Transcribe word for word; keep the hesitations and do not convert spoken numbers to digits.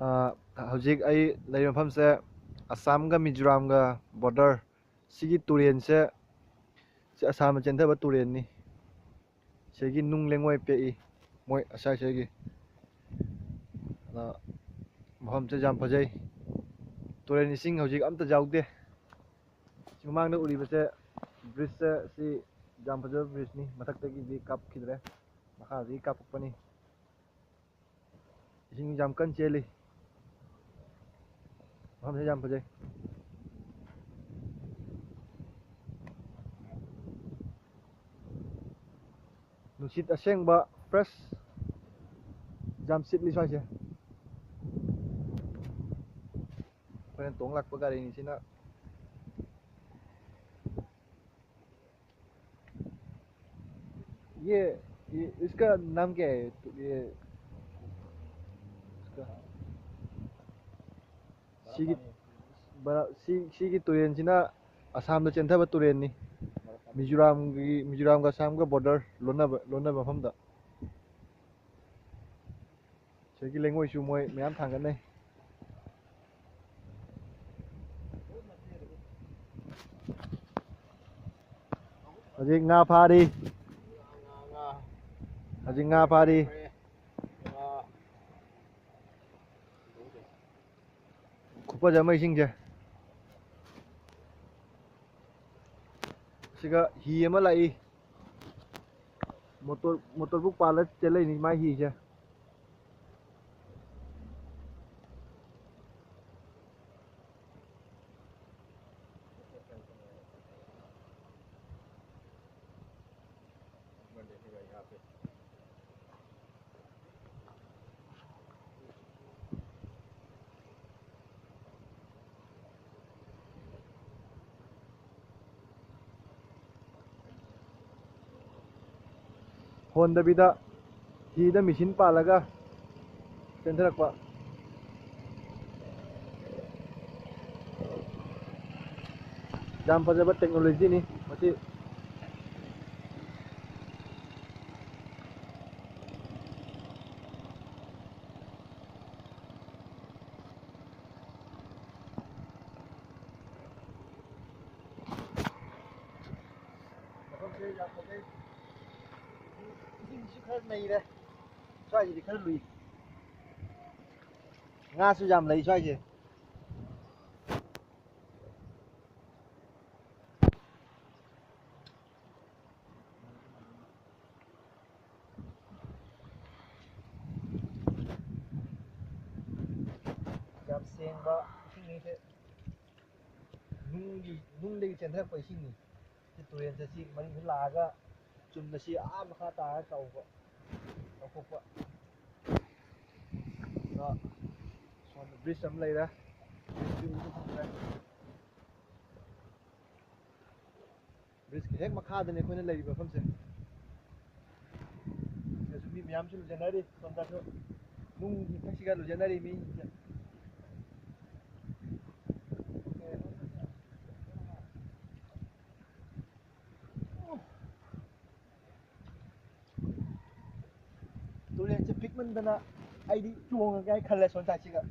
ꯑ, ꯍꯧꯖꯤꯛ ꯑꯩ ꯂꯩꯔꯤꯕ ꯃꯐꯝꯁꯦ ꯑꯁꯥꯝꯒ ꯃꯤꯖꯣꯔꯥꯝꯒ border꯫ ꯁꯤꯒꯤ ꯇꯨꯔꯦꯟꯁꯦ, ꯁꯤ ꯑꯁꯥꯝꯗ ꯆꯦꯟꯊꯕ ꯇꯨꯔꯦꯟꯅꯤ꯫ ꯁꯤꯒꯤ ꯅꯨꯡ ꯂꯩꯉꯣꯏ ꯄꯦꯛꯏ ꯃꯣꯏ ꯑꯁꯥꯏ ꯁꯥꯏꯒꯤ꯫ ꯑꯗ ꯃꯐꯝꯁꯦ ꯌꯥꯝ ꯐꯖꯩ꯫ ꯇꯨꯔꯦꯟ ꯏꯁꯤꯡ ꯍꯧꯖꯤꯛ ꯑꯝꯇ ꯌꯥꯎꯗꯦ꯫ ꯁꯤ ꯃꯃꯥꯡꯗ ꯎꯔꯤꯕꯁꯦ bridgeꯁꯦ, ꯁꯤ ꯌꯥꯝ ꯐꯖꯕ bridgeꯅꯤ꯫ ꯃꯊꯛꯇꯒꯤꯗꯤ ꯀꯥꯞꯈꯤꯗ꯭ꯔꯦ, ꯃꯈꯥꯗꯒꯤ ꯀꯥꯞꯄꯛꯄꯅꯤ꯫ ꯏꯁꯤꯡ ꯌꯥꯝ ꯀꯟꯅ ꯆꯦꯜꯂꯤ꯫ ꯃꯐꯝꯁꯦ ꯌꯥꯝ ꯐꯖꯩ꯫ ꯅꯨꯡꯁꯤꯠ ꯑꯁꯦꯡꯕ fresh ꯌꯥꯝ ꯁꯤꯠꯂꯤ ꯁ꯭ꯋꯥꯏꯁꯦ꯫ ꯑꯩꯈꯣꯏꯅ ꯇꯣꯡꯂꯛꯄ ꯒꯥꯔꯤꯅꯤ ꯁꯤꯅ꯫ ये, ये, इसका नाम क्या है? ये, इसका, ꯁꯤꯒꯤ, ꯕꯔꯥ-, ꯁꯤ-, ꯁꯤꯒꯤ ꯇꯨꯔꯦꯟꯁꯤꯅ ꯑꯁꯥꯝꯗ ꯆꯦꯟꯊꯕ ꯇꯨꯔꯦꯟꯅꯤ꯫ ꯃꯤꯖꯣꯔꯥꯝꯒꯤ, ꯃꯤꯖꯣꯔꯥꯝꯒ ꯑꯁꯥꯝꯒ border ꯂꯣꯟꯅꯕ, ꯂꯣꯟꯅꯕ ꯃꯐꯝꯗ꯫ ꯁꯤꯒꯤ ꯂꯩꯉꯣꯏꯁꯨ ꯃꯣꯏ ꯃꯌꯥꯝ ꯊꯥꯡꯒꯠꯅꯩ꯫ ꯍꯧꯖꯤꯛ ꯉꯥ ꯐꯥꯔꯤ꯫ ꯍꯧꯖꯤꯛ ꯉꯥ ꯐꯥꯔꯤ꯫ ꯈꯨꯐꯖ ꯑꯃ ꯏꯁꯤꯡꯁꯦ꯫ ꯁꯤꯒ ꯍꯤ ꯑꯃ ꯂꯥꯛꯏ꯫ ꯃꯣꯇꯣꯔ, ꯃꯣꯇꯣꯔꯕꯨꯛ ꯄꯥꯜꯂ ꯆꯦꯜꯂꯛꯏꯅꯤ ꯃꯥꯏ ꯍꯤꯁꯦ꯫ ꯍꯣꯟꯗꯕꯤꯗ ꯍꯤꯗ ꯃꯦꯆꯤꯟ ꯄꯥꯜꯂꯒ ꯆꯦꯟꯊꯔꯛꯄ꯫ ꯌꯥꯝ ꯐꯖꯕ technologyꯅꯤ ꯃꯁꯤ꯫ ꯌꯥꯝ ꯐꯖꯩ꯫ ꯏꯁꯤꯡꯁꯤꯁꯨ ꯈꯔ ꯅꯩꯔꯦ꯫ ꯁ꯭ꯋꯥꯏꯁꯤꯗꯤ ꯈꯔ ꯂꯨꯏ꯫ ꯉꯥꯁꯨ ꯌꯥꯝ ꯂꯩ ꯁ꯭ꯋꯥꯏꯁꯦ꯫ ꯌꯥꯝ ꯁꯦꯡꯕ ꯏꯁꯤꯡꯅꯤꯁꯦ꯫ ꯅꯨꯡꯒꯤ, ꯅꯨꯡꯗꯒꯤ ꯆꯦꯟꯊꯔꯛꯄ ꯏꯁꯤꯡꯅꯤ꯫ ꯁꯤ ꯇꯨꯔꯦꯜꯁꯦ, ꯁꯤ ꯃꯅꯨꯡꯗ ꯂꯥꯛꯑꯒ ꯆꯨꯝꯅ ꯁꯤ ꯑꯥ ꯃꯈꯥ ꯇꯥꯔꯒ ꯆꯥꯎꯕ, ꯆꯥꯎꯊꯣꯛꯄ꯫ ꯑꯗꯣ ꯁꯣꯝꯗ bridge ꯑꯃ ꯂꯩꯔꯦ꯫ Bridgeꯁꯤ ꯎꯕ ꯐꯪꯗ꯭ꯔꯦ꯫ Bridgeꯀꯤ ꯍꯦꯛ ꯃꯈꯥꯗꯅꯦ ꯑꯩꯈꯣꯏꯅ ꯂꯩꯔꯤꯕ ꯃꯐꯝꯁꯦ꯫ ꯁꯤꯗꯁꯨ ꯃꯤ ꯃꯌꯥꯝꯁꯨ ꯂꯨꯖꯅꯔꯤ꯫ ꯁꯣꯝꯗꯁꯨ ꯅꯨꯡꯒꯤ ꯃꯊꯛꯁꯤꯒ ꯂꯨꯖꯅꯔꯤ ꯃꯤꯁꯤꯡꯁꯦ꯫ ꯇꯨꯔꯦꯜꯁꯦ ꯄꯤꯛꯃꯟꯗꯅ ꯑꯩꯗꯤ ꯆꯣꯡꯉꯒꯦ ꯍꯥꯏ ꯈꯜꯂꯦ ꯁꯣꯝ side ꯁꯤꯒ꯫